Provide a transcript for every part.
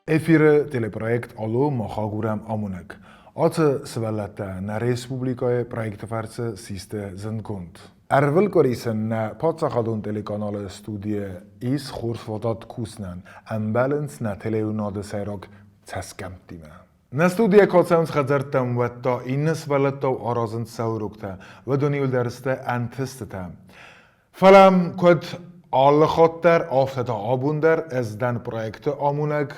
Эфиры телепроект Алло мах агурӕм амонӕг. Ацы сывӕллӕттӕ нӕ республикӕйы проекты фӕрцы систы зындгонд. Ӕрвылкъуыри сын нӕ паддзахадон телеканалы студийы ис хорз фадат кусынӕн, ӕмбӕлынц нӕ телеуынады сӕйраг цӕсгӕмттимӕ. Нӕ студийӕ куы ацӕуынц хӕдзӕрттӕм, уӕд та иннӕ сывӕллӕттау аразынц сӕ уроктӕ, уыдон иуылдӕр сты ӕнтыстытӕ. Фӕлӕ куыд алы хатт дӕр, афтӕ та абон дӕр ӕз дӕн проекты амонӕг,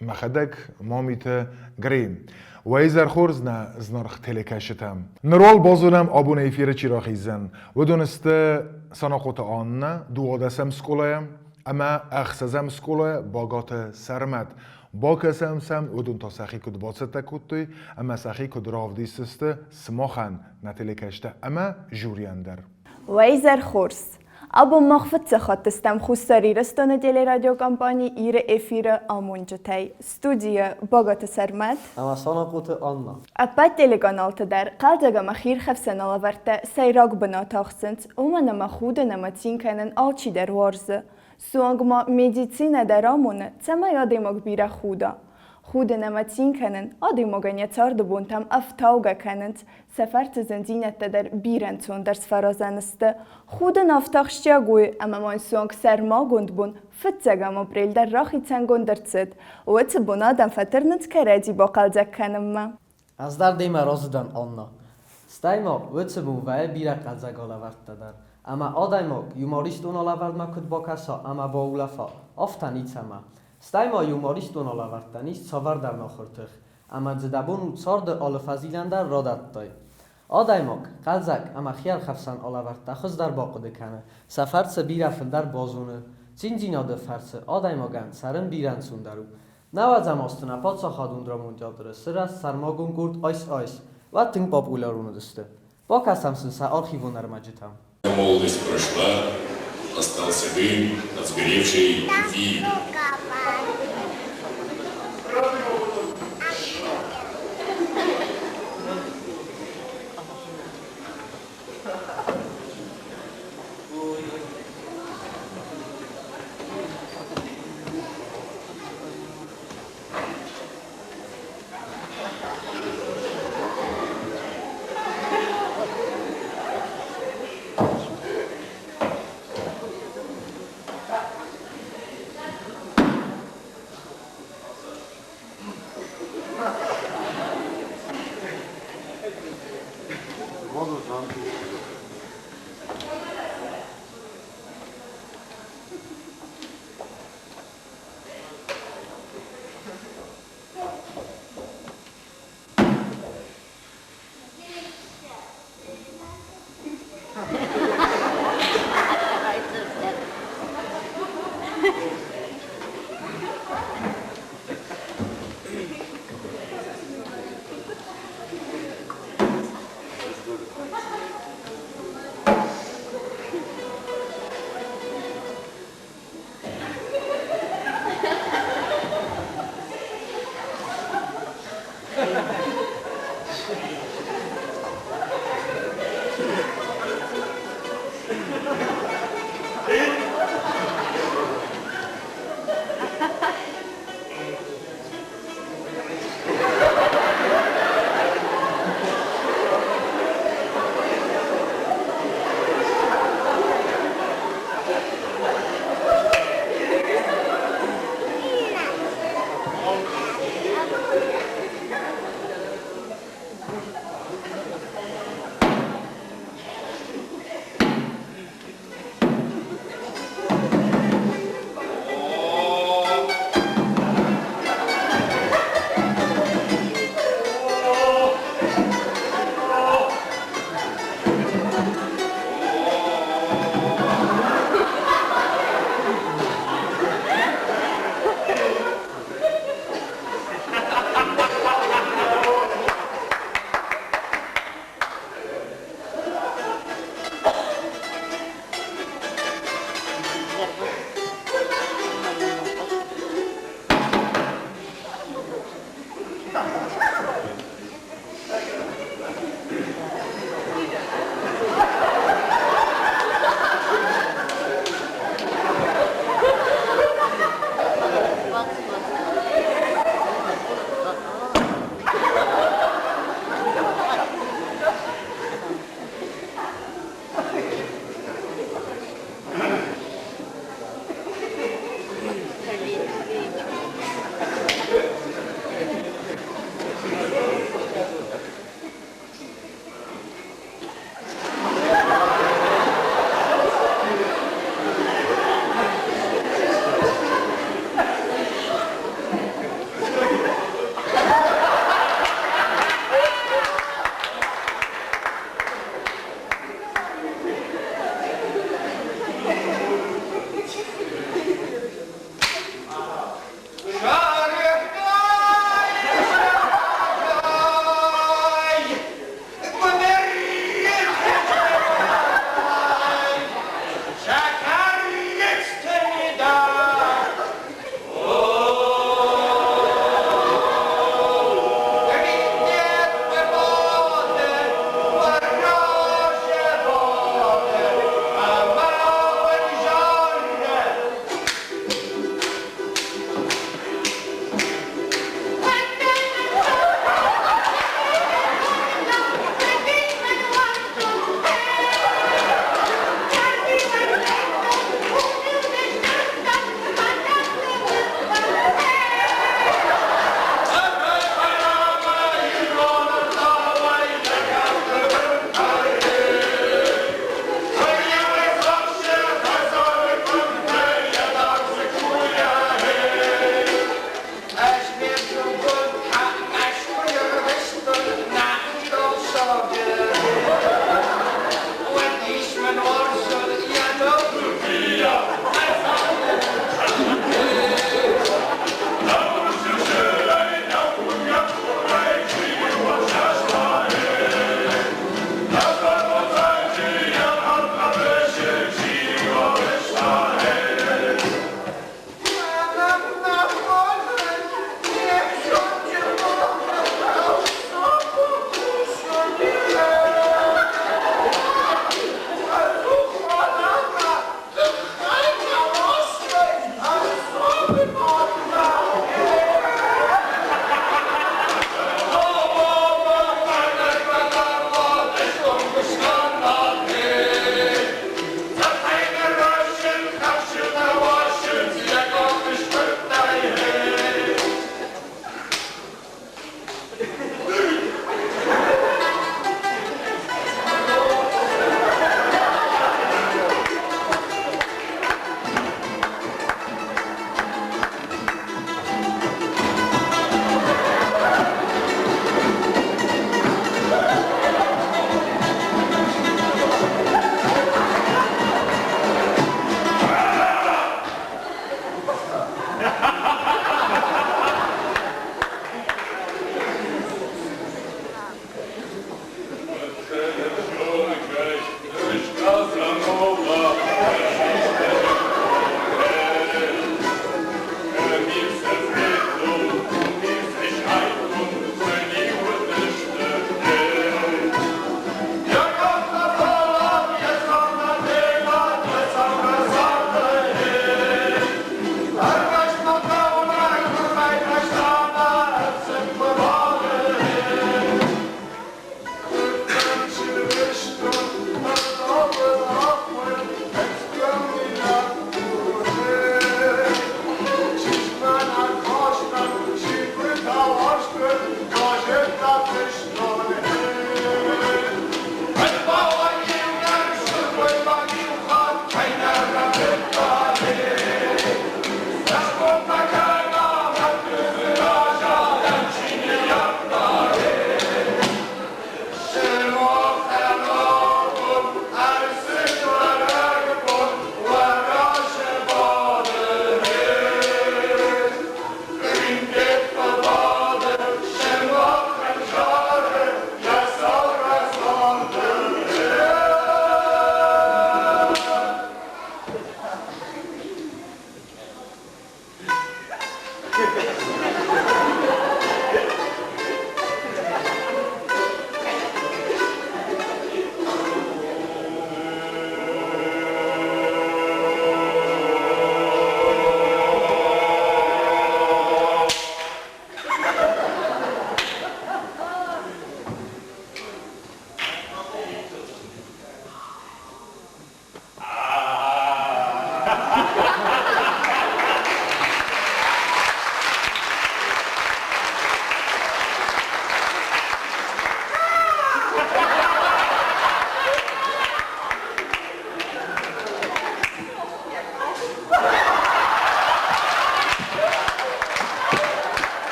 мӕхӕдӕг Мамиты Гри. Уӕ изӕр хорз, нӕ зынаргъ телекӕсджытӕ. Ныр уал базонӕм, абон эфиры чи рахиздзӕн. Уыдон сты Санахъоты Аннӕ, дыууадӕсӕм скъолайӕ, ӕмӕ ӕхсӕзӕм скъолайӕ Багаты Сӕрмӕт. Бакӕсӕм сӕм, уыдон та сӕхи куыд бацӕттӕ кодтой ӕмӕ сӕхи куыд равдисдзысты сымахӕн, нӕ телекӕсджытӕ ӕмӕ жюрийӕн дӕр. Уӕ изӕр хорз! Абон мах фыццаг хатт стӕм Хуссар Ирыстоны телерадиокомпани Иры эфиры амонджытӕй. Студийы Багаты Сӕрмӕт ӕмӕ Санахъоты Анна. Ӕппӕт телеканалты дӕр хъӕлдзӕг ӕмӕ хиирхӕфсӕн алӕвӕрдтӕ сӕйраг бынат ахсынц, уымӕн ӕмӕ худын ӕмӕ цин кӕнын алчидӕр уарзы. Суанг ма медицинӕ дӕр амоны, цӕмӕй адӕймаг бирӕ худа. Худын ӕмӕ цин кӕнын адӕймагӕн йӕ царды бонтӕм ӕфтаугӕ кӕнынц, сӕ фӕрцы зындзинӕдтӕ дӕр бирӕ ӕнцондӕр сфӕразӕн сты. Худын афтӕ ахсджиаг у, ӕмӕ ма суанг сӕрмагонд бон, фыццӕгӕм апрель дӕр рахицӕнгонд ӕрцыд. Уыцы бон адӕм фӕтырнынц кӕрӕдзи бахъӕлдзӕг кӕнынмӕ. Ӕз дӕр демӕ разы дӕн, Анна. Стӕй ма уыцы бон вӕййы бирӕ хъӕлдзӕг алӕвӕрдтӕ дӕр. Ӕмӕ адӕймаг юмористон алӕвӕрдмӕ куыд бакӕса ӕмӕ баулӕфа, афтӕ ницӕмӕ. Стӕй ма юмористон алӕвӕрдтӕн ис цавӕрдӕр нахуыр тых, ӕмӕ дзы дӕ бон у царды алы фӕзилӕн дӕр радӕттай. Адӕймаг хъӕлдзӕг ӕмӕ хиӕрхӕфсӕн алӕвӕрдтӕ хуыздӕр бахъуыды кӕны, сӕ фӕрцы бирӕ фылдӕр базоны. Циндзинады фӕрцы адӕймагӕн цӕрын бирӕ ӕнцондӕр у. Нӕуӕдзӕм азты нӕ паддзахадон драмон театры сырӕзт сӕрмагонд къорд Айс-Айс, уӕд тынг популярон уыдысты. Бакӕсӕм сын сӕ архивон ӕрмӕджытӕм. Молодость прошла, остался дым от сгоревшей любви.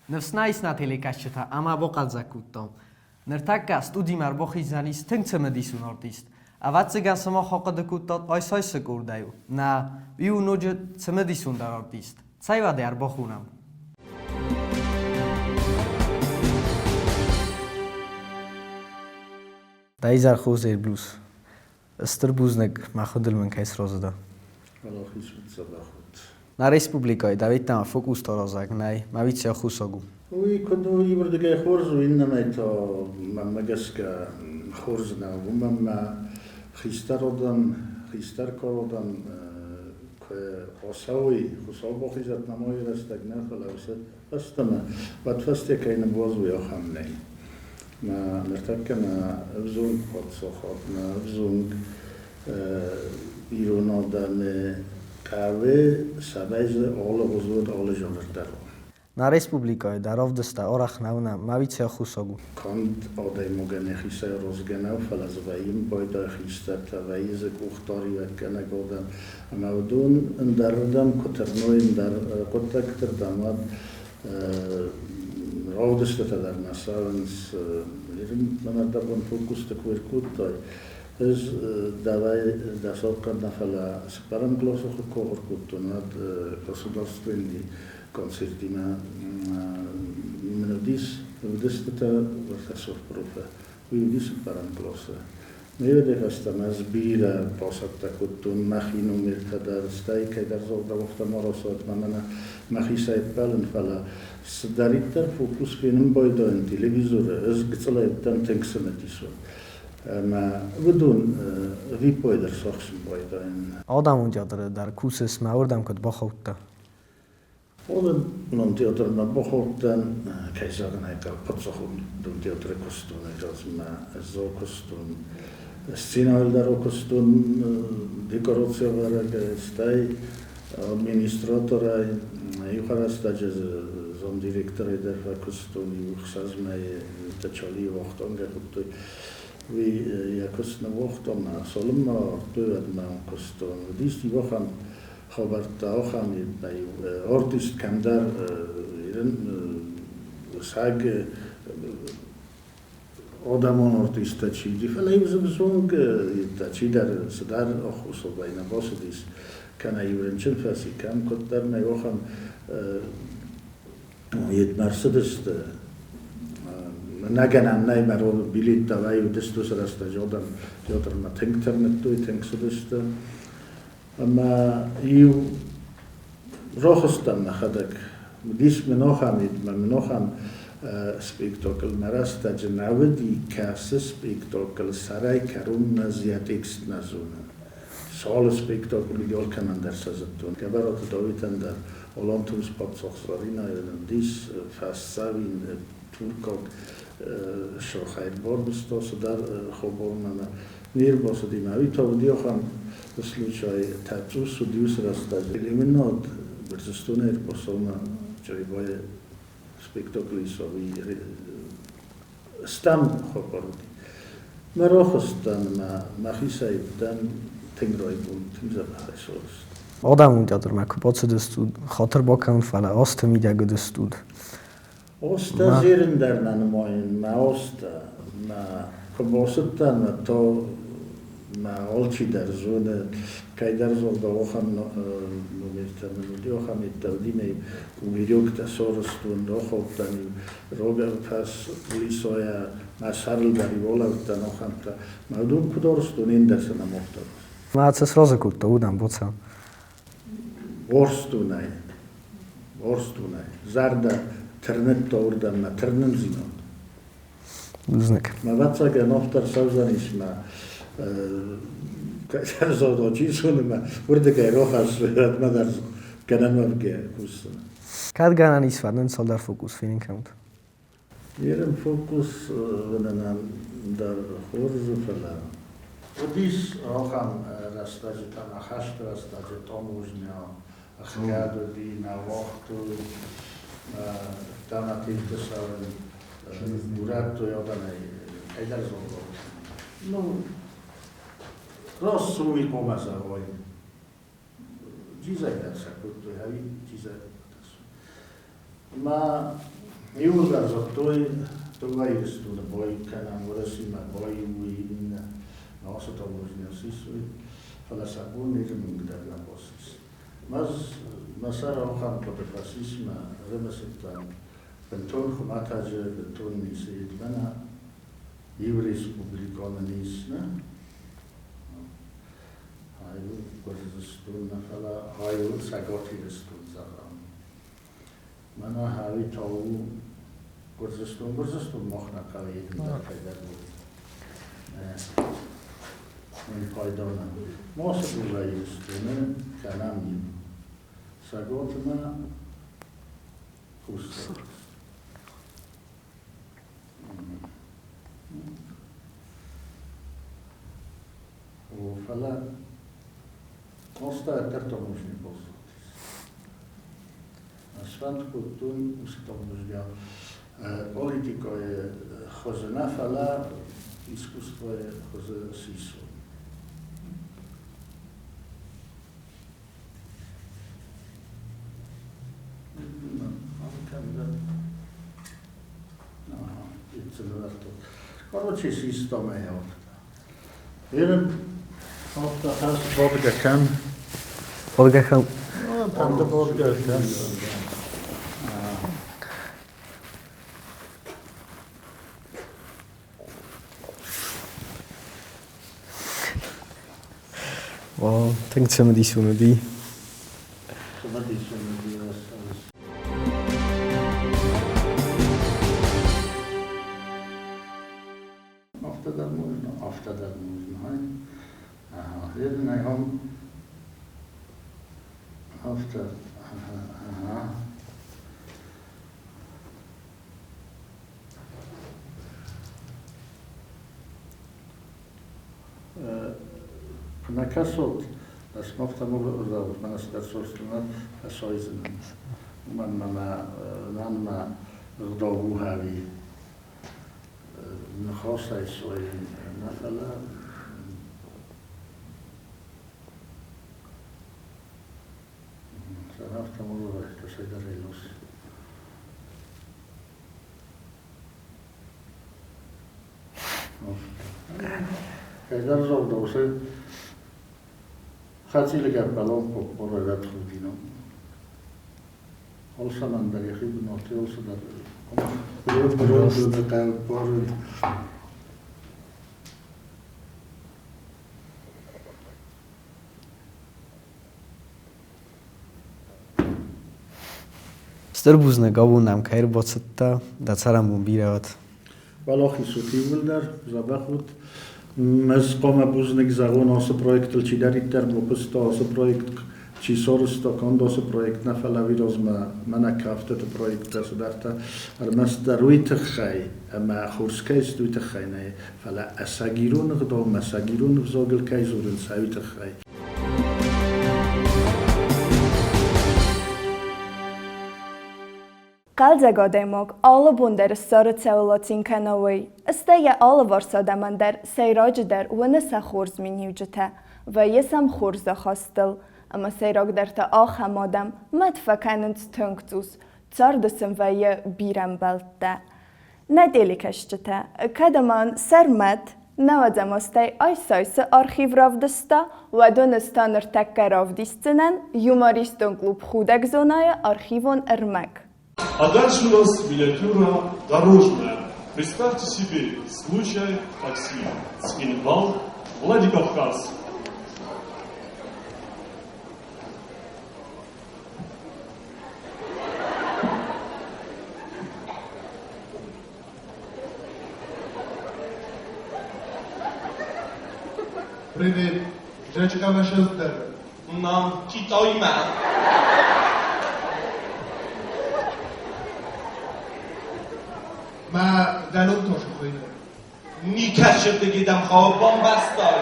Ныфс нӕ ис нӕ телекӕсджытӕ ӕмӕ бахъӕлдзӕг кодтам. Ныртӕккӕ студимӕ ӕрбахиздзӕнис тынг цымыдисон артист. Ӕвӕццӕгӕн сымах ахъуыды кодтат айсай цы къордӕй у. Нӕ, уый у ноджы цымыдисондӕр артист. Цӕй уӕдӕ ӕрбахонӕм. Дӕ изӕр хорз, Эльбрус. Стыр бузныг, мӕ хъуыдыл мын кӕй сразы дӕ. Уӕлахиз уыд, дзӕбӕх уыд. Нӕ республикӕйы Давидтӕ фокустӕ аразӕг нӕй, мӕ вице ӕххуысаг у. Уый куыд у, иуырдыгӕй хорз у, иннӕмӕй та, мӕнмӕ гӕсгӕ, хорз нӕу. Уымӕн мӕ хистӕр адӕм, хистӕр кар адӕм куы ацӕуой, Хуыцау бахизӕд нӕма рӕстӕг нӕ, фӕлӕ уыцы фӕстӕмӕ, уӕд фӕсте кӕй ныууадзой, ахӕм нӕй. Мӕ ныртӕккӕ мӕ ӕвзонг паддзахад, мӕ ӕвзонг ирон адӕмы хъӕуы, цӕмӕй дзы алыгъуызон алы жанр дӕр уа. Нӕ республикӕйы дӕр ӕвдыста арӕх нӕ уынӕм, мӕ вице ӕххуысаг у. Канд адӕймагӕн йӕхицӕй аразгӕ нӕу, фӕлӕ дзы вӕййы пайда хистӕртӕ, вӕййы дзы къухдариуӕггӕнӕг адӕм. Ӕмӕ уыдон ӕндӕрырдӕм куы тырной, ӕндӕр хъуыддӕгты рдӕм, уӕд равдыстытӕ дӕр нӕ цӕуынц. Мӕн ӕрдӕбон фокусты куы ӕркодтай, ӕз дӕуӕй дӕ цӕлхъӕн нӕ, фӕлӕ цыппӕрӕм къласы куы ахуыр кодтон, уӕд государственный концертимӕ мын уыдис ӕвдыстытӕ уӕртӕ совпрофы. Уый уыди цыппӕрӕм къласы. Ме фӕстӕмӕ ӕз бирӕ бацӕттӕ кодтон мӕхи номертӕ дӕр, стӕй кӕйдӕр зӕрдӕуӕгтӕ ма рацӕуӕд мӕнӕ мӕхицӕй ӕппӕлын, фӕлӕ цыдӕриддӕр фокус фенын байдайын телевизоры, ӕз гыццылӕй уыдтӕн тынг цымыдисон. Ӕмӕ уыдон ӕвиппайды ӕрцахсын байдайын. Адӕмон театры дӕр кусыс мӕ уырдӕм куыд бахаудтӕ? Адӕмон театрмӕ бахаудтӕн, кӕй зӕгъын ӕй хъӕуы, паддзахадон театры куыстон размӕ ӕз акуыстон, сценӕйыл дӕр акуыстон декорациӕвӕрӕгӕй, стӕй администраторӕй, иу рӕстӕджы замдиректорӕй дӕр фӕкуыстон, иу ӕхсӕз мӕйы Тачалийы вахтангӕ хуыдтой. Уый йӕ куыст ныууагътон, цалынмӕ ардтой, уӕдмӕ куыстон. Уыдис иу ахӕм хабӕрттӕ ахӕм артист кӕмдӕр саг адӕмон артисттӕ чи уыди, фӕлӕ-иу дзы взонг чидӕр цыдӕр ӕххуысыл нӕ бацыдис, кӕнӕ-иу рынчын фӕци, кӕм куыддӕр нӕ ахӕм йедмӕ ӕрцыдысты. Нӕ гӕнӕн нӕй, мӕ билеттӕ уыдысты уыцы рӕстӕджы адӕм театрмӕ тынг тырныдтой, тынг цыдысты. Ӕмӕ иу рохстӕн мӕхӕдӕг уыдис мын ахӕм йедмӕ мын ахӕм спектакль мӕ рӕстӕджы нӕ уыди, кӕцы спектакль сӕрӕй кӕронмӕ йӕ текст нӕ зонын. Цал спектакль уыди, алкӕмӕн дӕр сӕ зыдтон. Гӕбӕраты Давитӕн дӕр Алантус паддзах Заринӕйӕн уыдис фӕсдзӕуин туркаг сахайы барвыста цыдӕр хабармӕ. Не рбацыди мӕ уый та уыди ахӕм случай, тӕцъус уыди уыцы рӕстӕджы. Лимонад Гуырдзыстонӕй ӕрбацӕуына Чъребайы спектакль исӕуы стӕм хабар уыди. Мӕ рахызтӕн ӕмӕ мӕхицӕй уыдтӕн тынг райгонд, тынг дзӕбӕхӕй сарӕзт. Адӕмон театрмӕ куы бацыдыстут, хатыр бакӕнут, фӕлӕ азты мидӕг уыдыстут. Азтӕ зерын дӕр нӕ нымайын, мӕ азтӕ. Мӕ куы бацыдтӕн, уӕд та мӕ алчидӕр зоны, кӕйдӕр зӕрдӕ ахӕм номертӕ мын уыди, ахӕм йедтӕ уыди, мӕ кумирёктӕ сарӕзтон, рахаудтӕн-иу рогӕрфӕс Лисойӕ, мӕ сӕрыл дӕр-иу алӕудтӕн ахӕмтӕ. Мӕ уыдон куыд арӕзтон, ӕндӕр сӕ нӕ махтон. Мӕ цы сразы кодта, уыдан буцӕн. Уарзтонӕй, уарзтонӕй, зӕрдӕ тырныдта уырдӕм мӕ тырнындзинад. Бузныг. Мӕ ӕвӕццӕгӕн автор цӕудзӕнис мӕ кӕй чи зоны мӕ уырдыгӕй рахӕссы, мӕ дӕр гӕнӕн уӕвгӕ кусдзынӕн. Кӕд гӕнӕн ис, фӕнын цалдӕр фокус фенын кӕнут. Ерын фокус уынынӕн дӕр хорз у, фӕлӕ уыдис ахӕм рӕстӕджытӕ, ӕмӕ хӕсты рӕстӕджы таможня ӕхгӕд уыди, нӕ уагътой тӕнатилты цӕуын, урӕдтой адӕмӕй кӕйдӕр зонгӕ. Ну, раст уый хъуамӕ зӕгъой. Джизӕй дӕр сӕ кодтой, ӕви Джизӕй? Ма Иууылдӕр дзырдтой, дыууӕ Ирыстоны баиу кӕнӕм, Уӕрӕсемӕ баиу уый, иннӕ ацы таможня ссис уый, фӕлӕ сӕ бон Иры мынг дӕр нӕ бацис. Мӕз мӕ сӕр ахӕм хъуыды фӕцис мӕ ӕрымысыдтӕн, бынтон хуымӕтӕджы, бынтон ницы йедмӕ иу республиконы ис, нӕ? Ай у Гуырдзыстон нӕ, фӕлӕ ай у Цӕгат Ирыстон, зӕгъӕм. Мӕнӕ хауи та у Гуырдзыстон. Гуырдзыстон мах нӕ хъӕуы ӕндӕр кӕйдӕр у. Уый пайда нӕ. Ма цы дыууӕ Ирыстоны кӕнӕм иу. Цӕгатмӕ Хуссар. О, фӕлӕ Къоста ӕддӕр таможни баззадис. Сфӕнд кодтон уыцы таможня политикӕйы хуызы нӕ, фӕлӕ искусствойы хуызы сисон. Короче, систам ӕй афтӕ. Ерын афтӕ хӕс бадгӕ кӕн. Бадгӕ кӕн. Фӕнды бадгӕ кӕн. О, тынг цымыдисон уыди. Цымыдисон уыди. Афтӕ дӕр можно, афтӕ дӕр можно. Ага, Еднайхом афтӕ, ага. Накӕсот, ӕсмӕфтӕ мӕнӕ цыдӕр сорсдзынӕ, фӕсайдзынӕн. Уымӕн мӕ нанмӕ ӕгъдау у ӕви ныхасӕй сайын нӕ, фӕлӕ афтӕ кӕцӕйдӕр ус. Кӕйдӕр зӕгъдӕусы хӕцъилы гӕппӕлон къоппорӕй рӕтхудино. Алцӕмӕн дӕр йӕхи бынаты алцыдӕр. Хъӕуы Стыр бузныг, абон нӕм кӕй ӕрбацыдтӕ, дӕ цӕрӕнбон бирӕ уӕд. Уӕлахиз ут иууылдӕр, дзӕбӕх ут. Ӕз хъуамӕ бузныг зӕгъон ацы проектыл чидӕриддӕр бакуыста, ацы проект чи сарӕзта, канд ацы проект нӕ, фӕлӕ уый размӕ мӕнӕ кӕфтыты проекттӕ цыдӕртӕ. Ӕрмӕстдӕр уый тыххӕй, ӕмӕ хорз кӕй сты, уый тыххӕй нӕ, фӕлӕ ӕцӕг ирон ӕгъдаумӕ, ӕцӕг ирон ӕвзагыл кӕй дзурынц, уый тыххӕй. Хъӕлдзӕг адӕймаг алы бон дӕр ссары цӕуыл ацин кӕна, уый. Стӕй йӕ алыварс адӕмӕн дӕр сӕйраджыдӕр уыны сӕ хорз миниуджытӕ, вӕййы сӕм хорз ахастыл. Ӕмӕ сӕйрагдӕр та ахӕм адӕм мӕт фӕкӕнынц тынг цъус, царды сын вӕййы бирӕ ӕмбӕлттӕ. Нӕ телекӕсджытӕ, кӕд ӕмӕ Сӕрмӕт нӕуӕдзӕм азтӕй Айсайсы архив равдыста, уӕд уын ӕз та ныртӕккӕ равдисдзынӕн юмористон клуб «Худӕг зонайы» архивон ӕрмӕг. А дальше у нас миниатюра дорожная. Представьте себе случай такси. Цхинвал, Владикавказ. Привет. Řečka naše zde. No, čítajme. Ma dalon to Nikashebdegidam bombastai.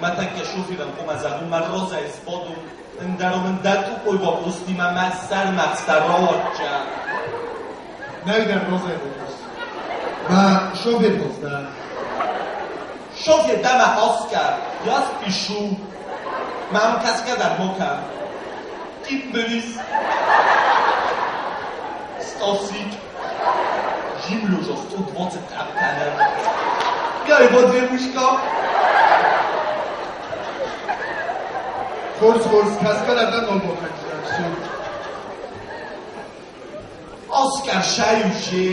Matanke šofiram komazadum ma roza izbodum, ndarom ndatu kojba ma sarmat staroča. Najder roza izbodum. Ma šofir pozna. Šofir dama Oscar, jaz pišu. Mam kaskadar moka. Tip bevis. Стасик, Жимлёжа 120 тъӕпӕны. Кӕй девушка? Хорз, хорз, кӕсгӕ дӕр дӕм нал бакӕндзынӕн, цу. Оскар шаюше.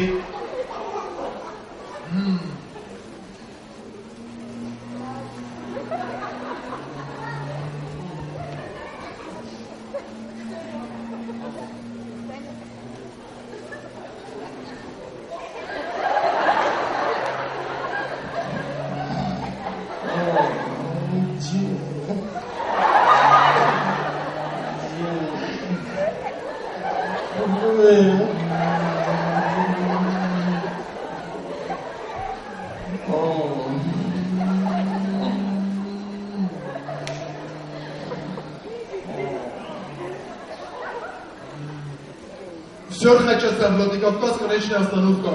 Все, хочу сам Владикавказ, конечная остановка.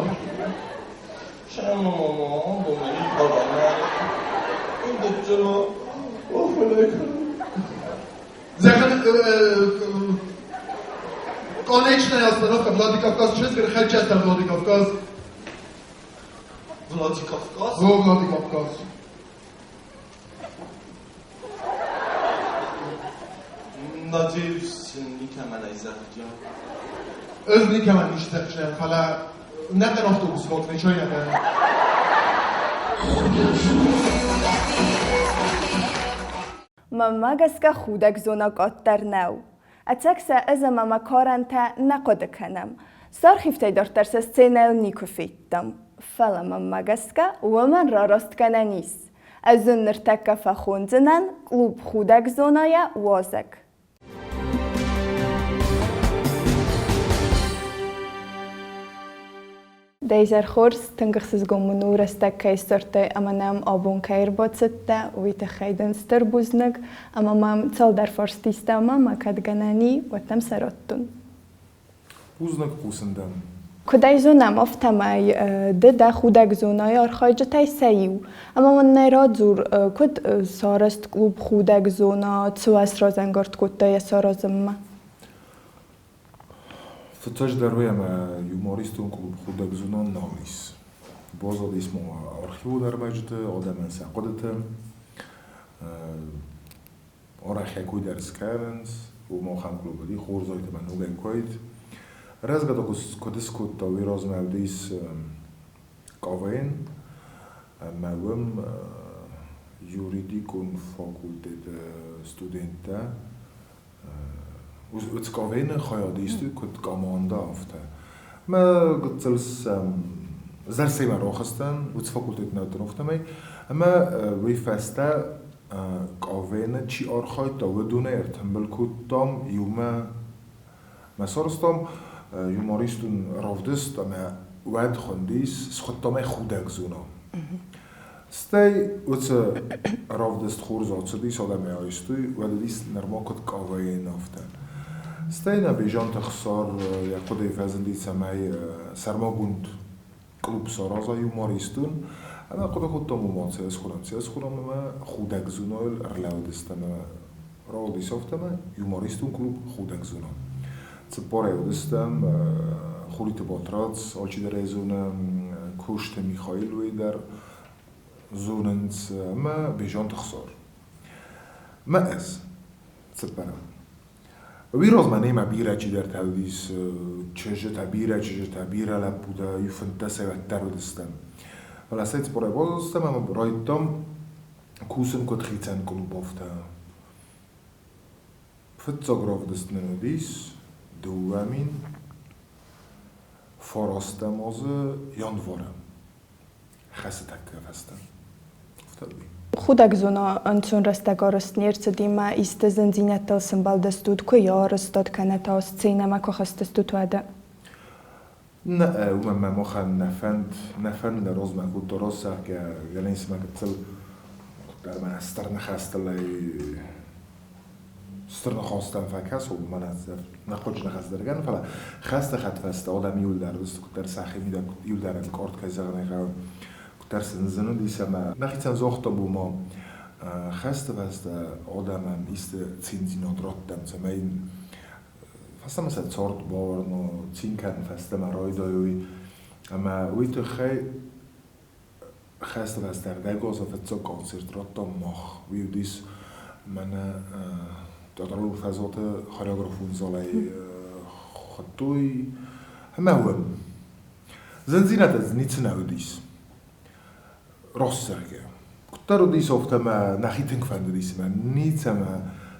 Конечная остановка Владикавказ, честно, хочу сам Владикавказ. Владикавказ? О, Владикавказ. Надеюсь, никӕмӕн ӕй зӕгъдзӕн. Ӕз никӕмӕн ницы зӕгъдзынӕн, фӕлӕ нӕхъӕн автобус отвечай нӕ. Мӕнмӕ гӕсгӕ худӕг зона къаддӕр нӕу. Ӕцӕг сӕ ӕз ӕмӕ мӕ карӕнтӕ нӕ хъуыды кӕнӕм. Сӕ архивтӕй дарддӕр сӕ сценӕйыл никуы федтам. Фӕлӕ мӕнмӕ гӕсгӕ уымӕн рараст гӕнӕн ис. Ӕз ын ныртӕккӕ фӕхондзынӕн клуб Худӕг зонайӕ уазӕг. Дӕ изӕр хорз, тынг ӕхсызгон мын у, рӕстӕг кӕй ссардтай ӕмӕ нӕм абон кӕй ӕрбацыдтӕ, уый тыххӕй дын стыр бузныг. Ӕмӕ мӕм цалдӕр фарсты исты ӕмӕ мӕ кӕд гӕнӕн и, уӕд дӕм сӕ раттон. Бузныг, хъусын дӕм. Куыд ӕй зонӕм, афтӕмӕй ды дӕ худӕг зонайы архайджытӕй сӕ иу. Ӕмӕ мын нӕ радзур, куыд сарӕзт клуб Худӕг зона, цы уӕ сразӕнгард кодта йӕ саразынмӕ? Фыццаджыдӕр уый ӕмӕ юмористон клуб Худӕг зона нал ис. Баззадис ма архивон ӕрмӕджыты, адӕмӕн сӕ хъуыдыты. Арӕх йӕ кой дӕр скӕнынц, уым ахӕм клуб уыди, хорз ӕмӕ ногӕй куыд. Рӕзгӕ куыд скодта, уый размӕ уыдис КВН, ӕмӕ уым юридикон факультеты студенттӕ уыцы КВН-ы хайад истой куыд командӕ, афтӕ. Мӕ гыццыл зӕрцӕймӕ рахызтӕн, уыцы факультеты нӕ уыдтӕн, афтӕмӕй. Ӕмӕ уый фӕстӕ КВН-ы чи архайдта, уыдонӕй ӕртымбыл кодтам иумӕ. Мӕ сарӕзтам юмористон равдыст ӕмӕ уӕд хуындис, схуыдтам ӕй Худӕг зона. Стӕй уыцы равдыст хорз ацыдис, адӕмӕй айстой, уӕд уыдис нырма куыд КВН, афтӕ. Стӕй нӕ Бежанты Хсар йӕ хъуыдыйы фӕзынди, цӕмӕй сӕрмагонд клуб сараза юмористон. Ӕмӕ хъуыды кодтам, ома цы схонӕм, цы схонӕм ӕмӕ худӕг зонайыл ӕрлӕууыдыстӕм ӕмӕ рауадис афтӕ юмористон клуб Худӕг зона. Цыппарӕй уыдыстӕм, Хуриты Батрадз, алчидӕр ӕй зоны, Косты Михаил уый дӕр зонынц ӕмӕ Бежанты Хсар. Мӕ ӕз цыппӕрӕм. Уый размӕ немӕ бирӕ чидӕртӕ уыдис, чызджытӕ, бирӕ чызджытӕ, бирӕ лӕппутӕ, иу фынддӕсӕй уӕддӕр уыдыстӕм. Фӕлӕ сӕ цыппорӕй базыдыстӕм ӕмӕ райдыдтам кусын куыд хицӕн клуб, афтӕ. Фыццаг равдыст нын уыдис 2009 азы январы. Хӕцы тӕккӕ фӕстӕ. Афтӕ уыди. Худӕг зона ӕнцон рӕстӕг арӕзт не рцыди мӕ исты зындзинӕдтыл сымбӕлдыстут, куы йӕ арӕзтад кӕнӕ та сценӕмӕ куы хызтыстут, уӕдӕ? Нӕ, уымӕн мӕ махӕн нӕ фӕнд, нӕ фӕнд нӕ размӕ кодта рацӕгъгӕ, гӕнӕн цыма гыццыл куыддӕр мӕнӕ стыр ныхӕстыл ӕй стыр ныхӕстӕм фӕкӕсо, уымӕн нӕ хъуыдыджы ныхас дӕр гӕнӕн, фӕлӕ хӕсты хӕдфӕстӕ адӕм иуылдӕр уыдысты куыддӕр сӕхимидӕг иуылдӕр ӕнкъард, кӕй зӕгъын ӕй хъӕуы, куыддӕр сын зын уыдис ӕмӕ нӕхицӕн загътам, ома хӕсты фӕстӕ адӕмӕн исты циндзинад раттӕм, цӕмӕй Фӕстӕмӕ сӕ цард бавӕрын, цин кӕнын фӕстӕмӕ райдайой. Ӕмӕ уый тыххӕй хӕсты фӕстӕ ӕрдӕг азы фыццаг концерт радтам мах. Уый уыдис мӕнӕ театралон фӕзуаты хореографон залӕй хуыдтой. Ӕмӕ уым зындзинӕдтӕ дзы ницы нӕ уыдис. Раст зӕгъгӕ, куыддӕр уыдис, афтӕ мӕ нӕхи тынг фӕндыдис ӕмӕ ницӕмӕ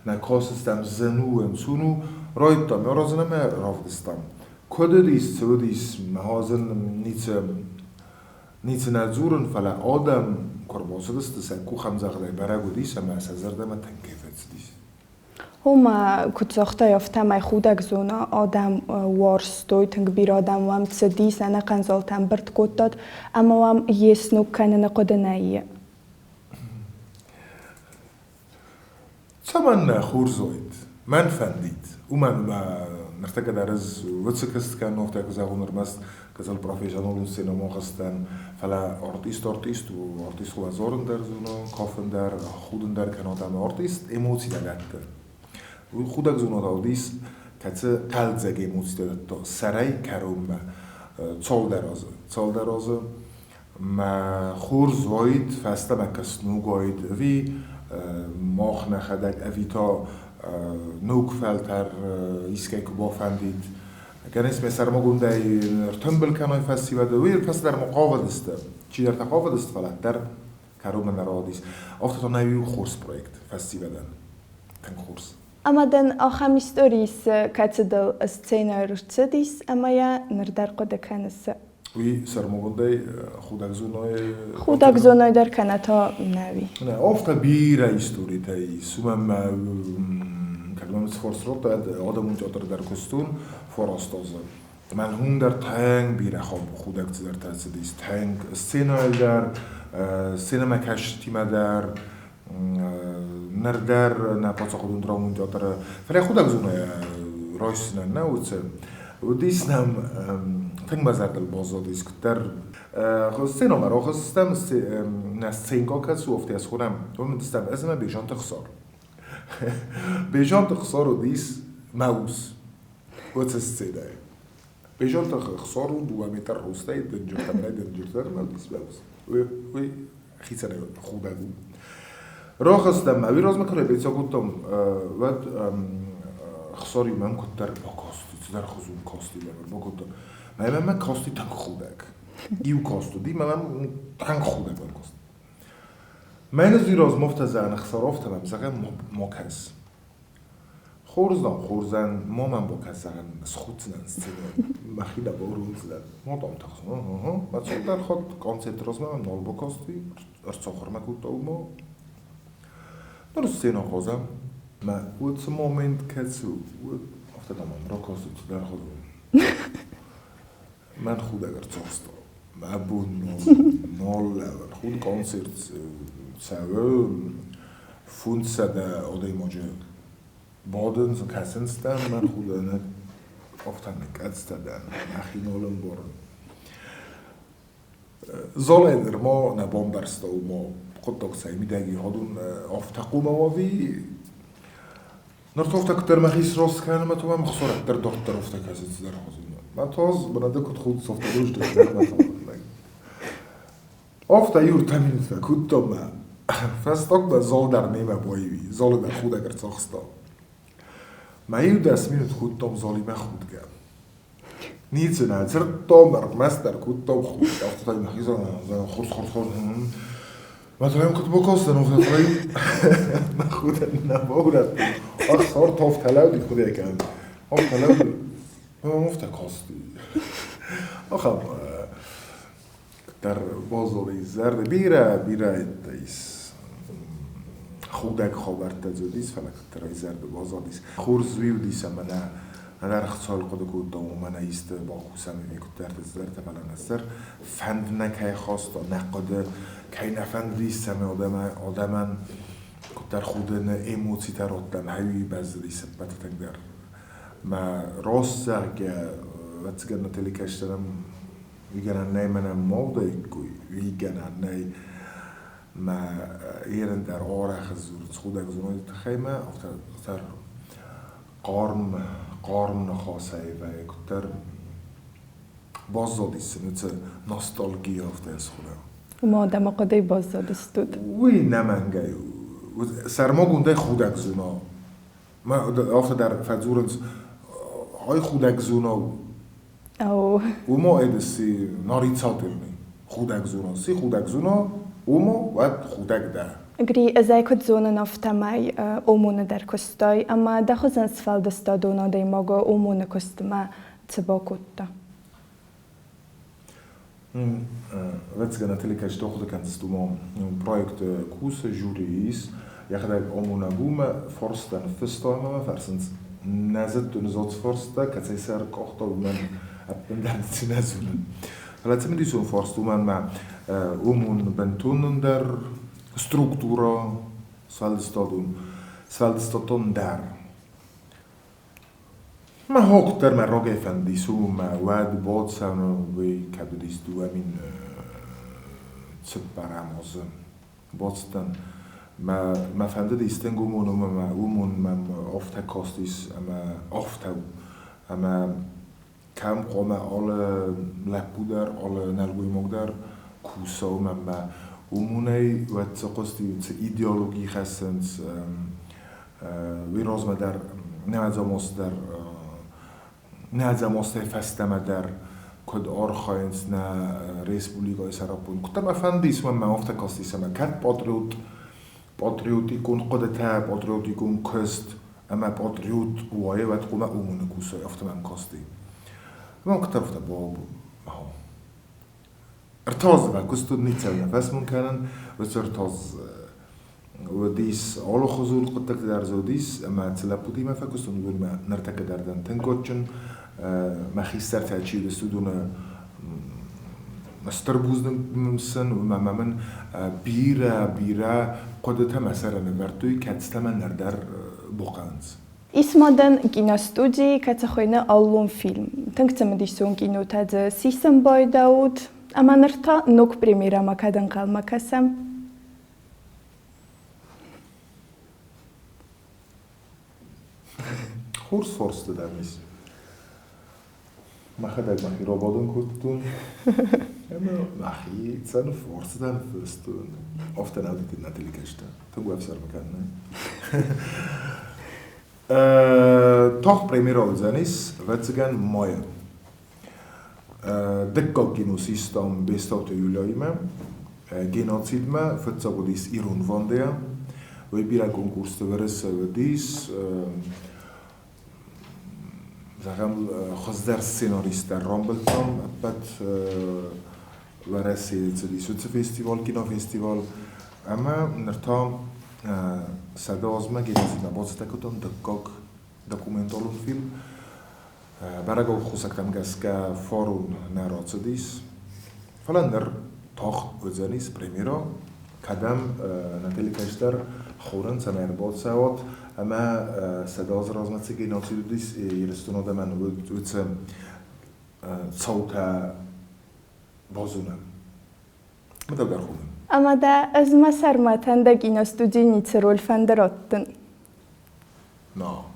нӕ кастыстӕм, зын у, ӕнцон у, райдыдтам аразын ӕмӕ равдыстам. Куыд уыдис, цы уыдис, мӕ ницы, ницы нӕ дзурын, фӕлӕ адӕм куы ӕрбацыдысты, сӕ къухӕмдзӕгъдӕй бӕрӕг уыдис ӕмӕ сӕ зӕрдӕмӕ тынг кӕй фӕцыдис. Ома, куыд загътай, афтӕмӕй худӕг зона адӕм уарзтой, тынг бирӕ адӕм уӕм цыдис, ӕнӕхъӕн залтӕ ӕмбырд кодтат, ӕмӕ уӕм йе сног кӕныны хъуыды нӕй? Цӕмӕннӕ хорз уаид? Мӕн фӕндид. Уымӕн ӕмӕ ныртӕккӕ дӕр ӕз уыцы куыст кӕнын, афтӕ куы зӕгъон, ӕрмӕст кӕцыл профессионалон сценӕмӕ хызтӕн, фӕлӕ артист артист у, артист хъуамӕ зарын дӕр зона, кафын дӕр, худын дӕр кӕнат ӕмӕ артист эмоцитӕ дӕтты. Уый худӕг зонад уыдис, кӕцы хъӕлдзӕг эмоцитӕ дӕтта сӕрӕй кӕронмӕ цалдӕр азы. Цалдӕр азы мӕ хорз уаид, фӕстӕмӕ кӕснуг уаид ӕви мах нӕхӕдӕг ӕви та ног фӕлтӕр искӕй куы бафӕндид. Кӕнӕ мӕ сӕрмагондӕй ӕртымбыл кӕной фӕсивӕды, уый фӕстӕдӕр ма хъавыдысты. Чидӕртӕ хъавыдысты, фӕлӕ дӕр кӕронмӕ нӕ рауадис. Афтӕ та нӕ иу хорз проект фӕсивӕдӕн. Тынг хорз. Ӕмӕ дын ахӕм истори ис, кӕцы дыл сценӕйы рцыдис ӕмӕ йӕ ныр дӕр хъуыды кӕныс? Уый сӕрмагондӕй худӕгзонӕй Худӕгзонӕй дӕр кӕнӕ та нӕуи. Нӕ, афтӕ бирӕ историтӕ ис. Уымӕн мӕ кӕд мӕм цы хорз радта, адӕмон театры дӕр куыстон фараст азы. Мӕн уым дӕр тынг бирӕ худӕг цыдӕртӕ цыдис. Тынг сценӕйыл дӕр, сценӕмӕкӕсджытимӕ дӕр, ныр дӕр нӕ паддзахадон драмон театры. Фӕлӕ худӕгзонӕй райсдзынӕн нӕ уыцы. Уыдис нӕм тынг мӕ зӕрдыл баззадис, куыддӕр сценӕмӕ рахызтыстӕм, нӕ сценка кӕцы у, афтӕ схонӕм, уым уыдыстӕм ӕз ӕмӕ Бежанты Хсар. Бежанты Хсар уыдис мӕ ус уыцы сценӕйы. Бежанты Хсар у дыууӕ метр рустӕй, дынджыртӕ мӕнӕй дынджыртӕ ӕмӕ уыдис мӕ ус. Уый хицӕнӕй худӕг у. Рахызтӕн мӕ уый размӕ куы репетици кодтам, уӕд Хсар-иу мӕм куыддӕр бакасти, цыдӕр хуызон касти лӕвар бакодта. Мӕ мӕм касти тынг худӕг. Иу каст уыди, мӕ мӕм тынг худӕг мӕм каст. Мӕнӕ дзы размовтӕ зӕгъын Хсаровтӕ мӕм зӕгъӕм ма кӕс. Хорз дам, хорзӕн ма мӕм бакӕс зӕгъӕн схуддзынӕн сценӕйыл, мӕхи дӕ бауромдзынӕн. Ма дам тыхсын, ы-хы. Мӕ цалдӕр хатт концерты размӕ мӕм нал бакасти, ӕрцахуырмӕ кодта уымӕ. Ныр сценӕ хъазӕм. Мӕ уыцы момент кӕцы у, афтӕ дам мӕм ракасти цыдӕр хуызон. Мӕн худӕг ӕрцахста. Мӕ бон нал лӕвӕр. Худ концерт цӕуы 500 адӕймаджы бадынц, кӕсынц дӕм, мӕн худӕнӕг афтӕ ныккъӕдзтӕ дӕн, мӕхи нал ӕмбарын. Залӕй нырма нӕ бамбӕрста, ома хъуыддаг цӕй мидӕг и, адон афтӕ хъуамӕ уа ӕви Ныр афтӕ куыддӕр мӕхи сраст кӕнын ӕмӕ та мӕм Хсар дӕр дарддӕр афтӕ кӕсы цыдӕр хуызы. Мӕ та мӕнӕ ды куыд худыс, афтӕ рыздӕхт мӕ Афтӕ иу ӕртӕ минутмӕ кодтам мӕ фӕстагмӕ зал дӕр немӕ баиу и, залы дӕр худӕг ӕрцахста. Мӕ иу 10 минут кодтам залимӕ худгӕ. Ницы нӕ дзырдтам, ӕрмӕстдӕр кодтам худгӕ. Афтӕ та мӕхи хорз, хорз, хорз. Мӕ та йӕм куыд бакастӕн, афтӕ та мӕ худӕн нӕ баурӕдтон. Ӕхсар та афтӕ лӕууыди худӕй кӕнын. Афтӕ лӕууыди. Мӕм афтӕ касти. Ахӕм дӕр базони зӕрдӕ бирӕ, бирӕ ис худӕг хабӕрттӕ дзы уыдис, фӕлӕ куыддӕр зӕрдӕ базадис. Хорз уый уыдис ӕмӕ нӕ ӕнӕрхцӕл хъуыды кодтам, уымӕн ӕ исты бакусӕм ӕви куыддӕрты цыдӕртӕ, фӕлӕ нӕ сӕр фӕнд нӕ кӕй хаста, нӕ хъуыды кӕй нӕ фӕндыдис, цӕмӕй адӕмӕн куыддӕр худыны эмоцитӕ радтам, хӕуи бӕззыдис ӕппӕты тынгдӕр. Мӕ раст зӕгъгӕ, ӕвӕццӕгӕн нӕ телекӕсджытӕн уый гӕнӕн нӕй, мӕнӕн ма уыдаиккой, уый гӕнӕн нӕй. Мӕ ерын дӕр арӕх дзурынц худӕг зоны тыххӕй мӕ, афтӕ хъарм, Хъарм ныхасӕй вӕййы, куыддӕр баззадис сын уыцы ностальгия, афтӕ схонӕм. Уымӕ адӕмы хъуыдыйы баззадыстут? Уый нӕмӕнгӕй у. Сӕрмагондӕй худӕг зона. Афтӕ дӕр фӕдзурынц, ай худӕг зона у. Уымӕ эдеси нарицательный худӕг зона. Ци худӕг зона, уымӕ уӕд худӕг дӕ. Гри, ӕз ӕй куыд зонын, афтӕмӕй ОМОН-ы дӕр куыстай ӕмӕ дӕ хуызӕн сфӕлдыстадон адӕймаг ОМОН-ы куыстмӕ цы бакодта? Ӕвӕццӕгӕн, телекӕсджытӕ хъуыды кӕндзысты, уымӕ проекты кусы, жюри ис, йӕхӕдӕг ОМОН-аг у мӕ фарста ныффыста ӕмӕ мӕ фӕрсынц, нӕ зыдтон ӕз ацы фарста, кӕцӕй сӕ ӕркъахта, уымӕн ӕппындӕр ницы нӕ зонын. Фӕлӕ цымыдисон фарст уымӕн мӕ ОМОН бынтондӕр структурӕ сфӕлдыстадон, сфӕлдыстадон дӕр. Мӕ хохдӕр мӕ рагӕй фӕндис, мӕ уӕд бацӕуын, уый кӕд уыдис 2004-ӕм азы. Бацыдтӕн. Мӕ фӕндыдис тынг уымон ӕмӕ уымон мӕм афтӕ кастис ӕмӕ афтӕ у, ӕмӕ кӕм хъуамӕ алы лӕппу дӕр, алы нӕлгоймаг дӕр куса, уымӕн ӕмӕ уымонӕй уӕд цы хъуысти, цы идеологи хӕссынц, уый размӕ дӕр, нӕдзамост дӕр, нӕдзамостӕй фӕстӕмӕ дӕр куыд архайынц нӕ республикӕйы сӕраппонд. Куыддӕр мӕ фӕндис, уымӕн мӕ афтӕ кастис, ӕмӕ кӕд патриот, патриотикон хъуыдытӕ, патриотикон куыст ӕмӕ патриот уайы, уӕд хъуамӕ ОМОН-ы кусой, афтӕ мӕм касти. Ӕмӕ куыддӕр афтӕ ӕртӕ азы мӕ куыст уыд, ницӕуыл нӕ фӕсмон кӕнын, уыцы 3 аз уыдис алыхуызон хъуыддӕгтӕ дӕр дзы уыдис, ӕмӕ цы лӕппутимӕ фӕкуыстон, уыдонимӕ ныртӕккӕ дӕр дӕн тынг кадджын. Мӕ хистӕртӕ чи уыдысты, уыдоны стыр бузныг сын, ӕмӕ мын бирӕ-бирӕ хъуыдытӕ мӕ сӕры нывӕрдтой, кӕцытӕ мӕ ныр дӕр бухъӕнынц. Ис ма дӕн киностудийы, кӕцы хуыйны «Аллон фильм». Тынг цымыдисон кинотӕ дзы сисын байдауд. Ӕмӕ ныр та ног премьерӕмӕ кӕд ӕнхъӕлмӕ кӕсӕм? Хорз фарста дӕм ис. Мӕхӕдӕг мӕхи рабадын кодтон ӕмӕ мӕхицӕн фарста ныффыстон. Афтӕ нӕ уыди нӕ телекӕсджытӕ. Тынг ӕфсӕрмы кӕнын. Тагъд премьерӕ уыдзӕнис, ӕвӕццӕгӕн, майы. Дыккаг кино систам Бестауты Юляимӕ. Геноцидмӕ фыццаг уыдис Ирон Вандея. Уый бирӕ конкурсты Уӕрӕсе уыдис. Зӕгъӕм, хуыздӕр сценаристтӕ рамбылдтам ӕппӕт Уӕрӕсейы цыдис уыцы фестиваль, кинофестиваль. Ӕмӕ ныр та 100 азмӕ геноцидмӕ бацӕттӕ кодтам дыккаг документалон фильм. Бӕрӕг аххосӕгтӕм гӕсгӕ форум нӕ рацыдис, фӕлӕ ныр тагъд уыдзӕнис премьерӕ, кӕдӕм нӕ телекӕстӕр хонынц ӕмӕ ӕрбацӕуӕт ӕмӕ 100 азы размӕ цы геноцид уыдис Ирыстоны адӕмӕн, уыцы цаутӕ базонӕм. Мӕ хонын. Ӕмӕ дӕ ӕз мӕ сӕрмӕтӕн дӕ киностудийы ницы роль фӕнды раттын? Но.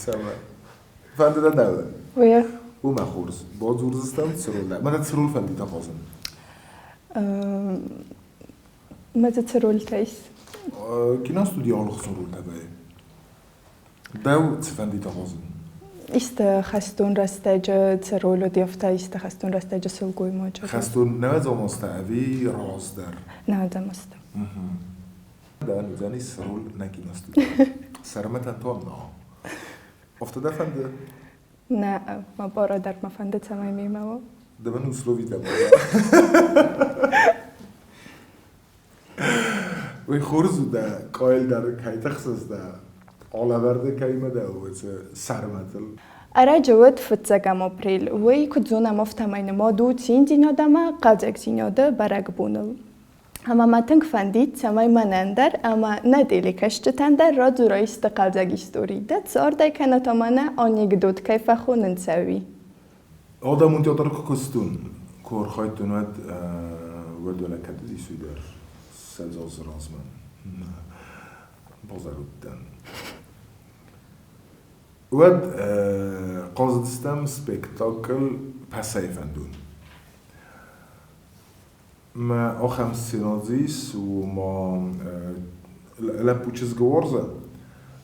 Цӕмӕ? Фӕнды дӕ нӕ? Уе. Уымӕ хорз. Бадзурдзыстӕм цы роль? Мӕнӕ цы роль фӕндид ахъазын? Мӕ дзы цы рольтӕ ис? Киностудийы алыхуызон рольтӕ вӕййы. Дӕу цы фӕндид ахъазын? Исты хӕстон рӕстӕджы цы роль уыд, афтӕ исты хӕстон рӕстӕджы сылгоймаджы. Хӕстон нӕуӕдзӕм азтӕ ӕви раздӕр? Нӕуӕдзӕм азтӕ. Дӕн уыдзӕнис роль нӕ киностудийы. Сӕрмӕтӕн то но. Афтӕ дӕ фӕнды? Нӕ, мӕ пъӕрӕ дӕр мӕ фӕнды, цӕмӕй мемӕ уа. Дӕ мын условитӕ Уый хорз у дӕ къайыл дӕр кӕй тыхсыс дӕ алӕвӕрды кӕимӕ дӕ уыцы сӕрмӕтыл. Ӕрӕджы уыд фыццӕгӕм апрель. Уый, куыд зонӕм, афтӕмӕй нымад у циндзинад ӕмӕ хъӕлдзӕгдзинады бӕрӕгбоныл. Ӕмӕ мӕ тынг фӕндид, цӕмӕй мӕнӕн дӕр ӕмӕ нӕ телекӕсджытӕн дӕр радзура исты хъӕлдзӕг истори, дӕ цардӕй кӕнӕ та мӕнӕ анекдот кӕй фӕхонынц, ӕви? Адӕмон театры куы куыстон, куы архайдтон, уӕд уӕд уӕлӕ кӕд уыдис уый дӕр 20 азы размӕ базар уыдтӕн. Уӕд хъазыдыстӕм спектакль Пӕсӕйы фӕндон. Мӕ ахӕм сцена дзы ис, ома лӕппу чызгы уарзы,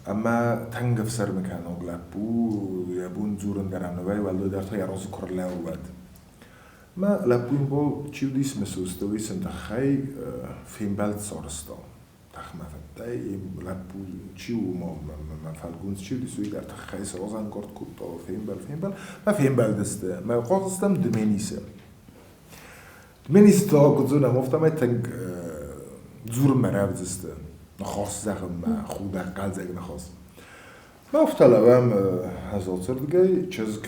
ӕмӕ тынг ӕфсӕрмы кӕнаг лӕппу, йӕ бон дзурын дӕр ӕм нӕ вӕййы, уӕлдайдӕр та йӕ разы куы рлӕууы, уӕд. Мӕ лӕппуйы мбал чи уыдис, Мысосты, уый сын тыххӕй фембӕлд сарӕзта. Тӕхмӕ фӕдтӕй, лӕппу чи у, мӕ фӕлгонц чи уыдис, уый дӕр тыххӕй сразӕнгард кодта, фембӕл, фембӕл. Мӕ фембӕлдысты, мӕ хъазыдыстӕм Дменисы. Дменисы та куыд зонӕм, афтӕмӕй тынг дзурынмӕ рӕвдз сты, ныхас зӕгъынмӕ, худӕг, хъӕлдзӕг ныхас. Мӕ афтӕ лӕууӕм ӕз ацырдыгӕй, чызг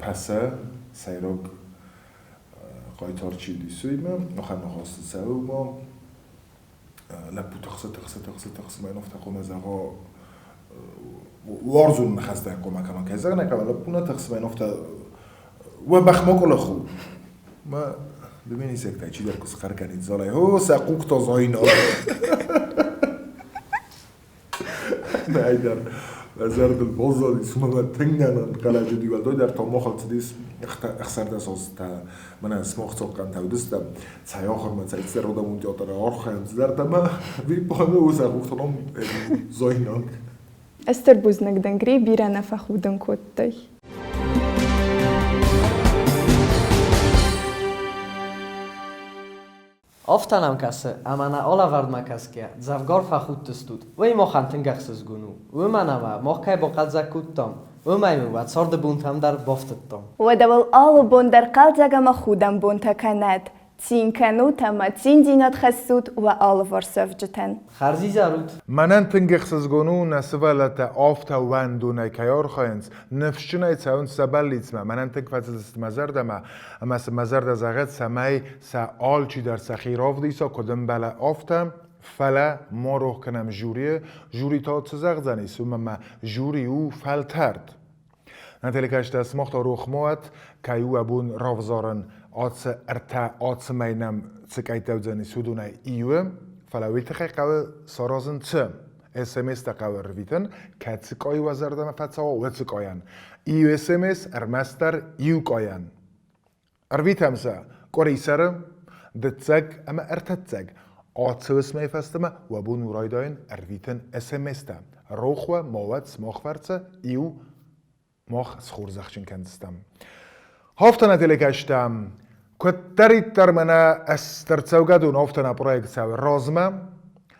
Пӕсӕ, сӕйраг хъайтар чи уыдис, уыимӕ, ахӕм ныхас дзы цӕуы, ма лӕппу тыхсы, тыхсы, тыхсы, тыхсы, мӕ афтӕ хъуамӕ зӕгъа, уарзон ныхӕстӕ хъуамӕ кӕмӕн кӕй зӕгъын, кӕмӕ лӕппу нӕ тыхсы, мӕ афтӕ уӕ бӕх ма къуылых у. Мӕ дыменисӕгтӕй чидӕр куы схъӕр кӕнид залӕй, о, сӕ хъугтӕ зайнаг. Нӕйдӕр мӕ зӕрдыл баззадис, уымӕн ӕмӕ тынг ӕнӕнхъӕлӕджы уыди, уӕлдайдӕр та махыл цыдис 16 азтӕ, мӕнӕ сымах цохъхъантӕ уыдыстӕм, цӕй ахуырмӕ, цӕй цыдӕр адӕмон театры архайӕм цыдӕртӕ ӕмӕ виппайды уыцы ӕххуыстон зойнаг. Стыр бузныг дын, Гри, бирӕ нӕ фӕхудын кодтай. Афтӕ нӕм кӕсы, ӕмӕ нӕ алӕвӕрдмӕ кӕсгӕйӕ, дзӕвгар фӕхудтыстут. Уый махӕн тынг ӕхсызгон у. Уымӕн ӕмӕ мах кӕй бахъӕлдзӕг кодтам, уымӕй мын уӕ царды бонтӕм дӕр бафтыдтам. Уӕдӕ уыл алы бон дӕр хъӕлдзӕг ӕмӕ худӕн бонтӕ кӕнӕд. Цин кӕнут ӕмӕ циндзинад хӕссут уӕ алыварс цӕвджытӕн. Хӕрзизӕр ут! Мӕнӕн тынг ӕхсызгон у, нӕ сывӕллӕттӕ афтӕ уӕндонӕй кӕй архайынц, ныфсджынӕй цӕуынц сӕ бӕллицмӕ. Мӕнӕн тынг фӕцыдысты мӕ зӕрдӕмӕ, ӕмӕ сын мӕ зӕрдӕ зӕгъӕд, цӕмӕй сӕ алчидӕр сӕхи равдиса, куыд ӕмбӕлы, афтӕ. Фӕлӕ ма рох кӕнӕм жюрийы. Жюри та цы зӕгъдзӕнис, уымӕ ӕмӕ жюри у фӕлтӕрд. Нӕ телекӕсджытӕ, сымах та рох ма уӕд, кӕй у абон равзарын ацы ӕртӕ ацы мӕй нӕм цы къӕйттӕ уыдзӕнис, уыдонӕй иуы. Фӕлӕ уый тыххӕй хъӕуы саразын цы? СМС-тӕ хъӕуы ӕрвитын, кӕцы къай уӕ зӕрдӕмӕ фӕцӕуа, уыцы къайӕн. Иу СМС ӕрмӕстдӕр иу къайӕн. Ӕрвитӕм сӕ къуырисӕры, дыццӕг ӕмӕ ӕртӕццӕг. Ацы уысмӕй фӕстӕмӕ уӕ бон у райдайын ӕрвитын СМС-тӕ. Рох уӕ ма уӕд сымах фӕрцы иу мах схорзӕхджын кӕндзыстӕм. Афтӕ нӕ телекӕстӕм, куыддӕриддӕр мӕнӕ стыр цӕугӕдон афтӕ нӕ проект цӕуы размӕ.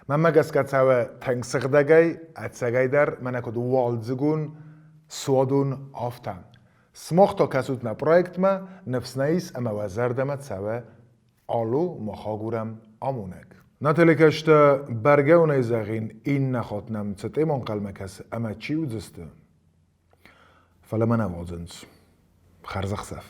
Мӕнмӕ гӕсгӕ цӕуы тынг сыгъдӕгӕй, ӕцӕгӕйдӕр мӕнӕ куыд уалдзыгон суадон афтӕ. Сымах та кӕсут нӕ проектмӕ, ныфс нӕ ис ӕмӕ уӕ зӕрдӕмӕ цӕуы Алло, мах агурӕм амонӕг. Нӕ телекӕстӕ бӕргӕ уынӕй зӕгъин, иннӕ хатт нӕм цы темӕ ӕнхъӕлмӕ кӕсы ӕмӕ чи уыдзысты, фӕлӕ мӕ нӕ уадзынц. Хӕрзӕхсӕв.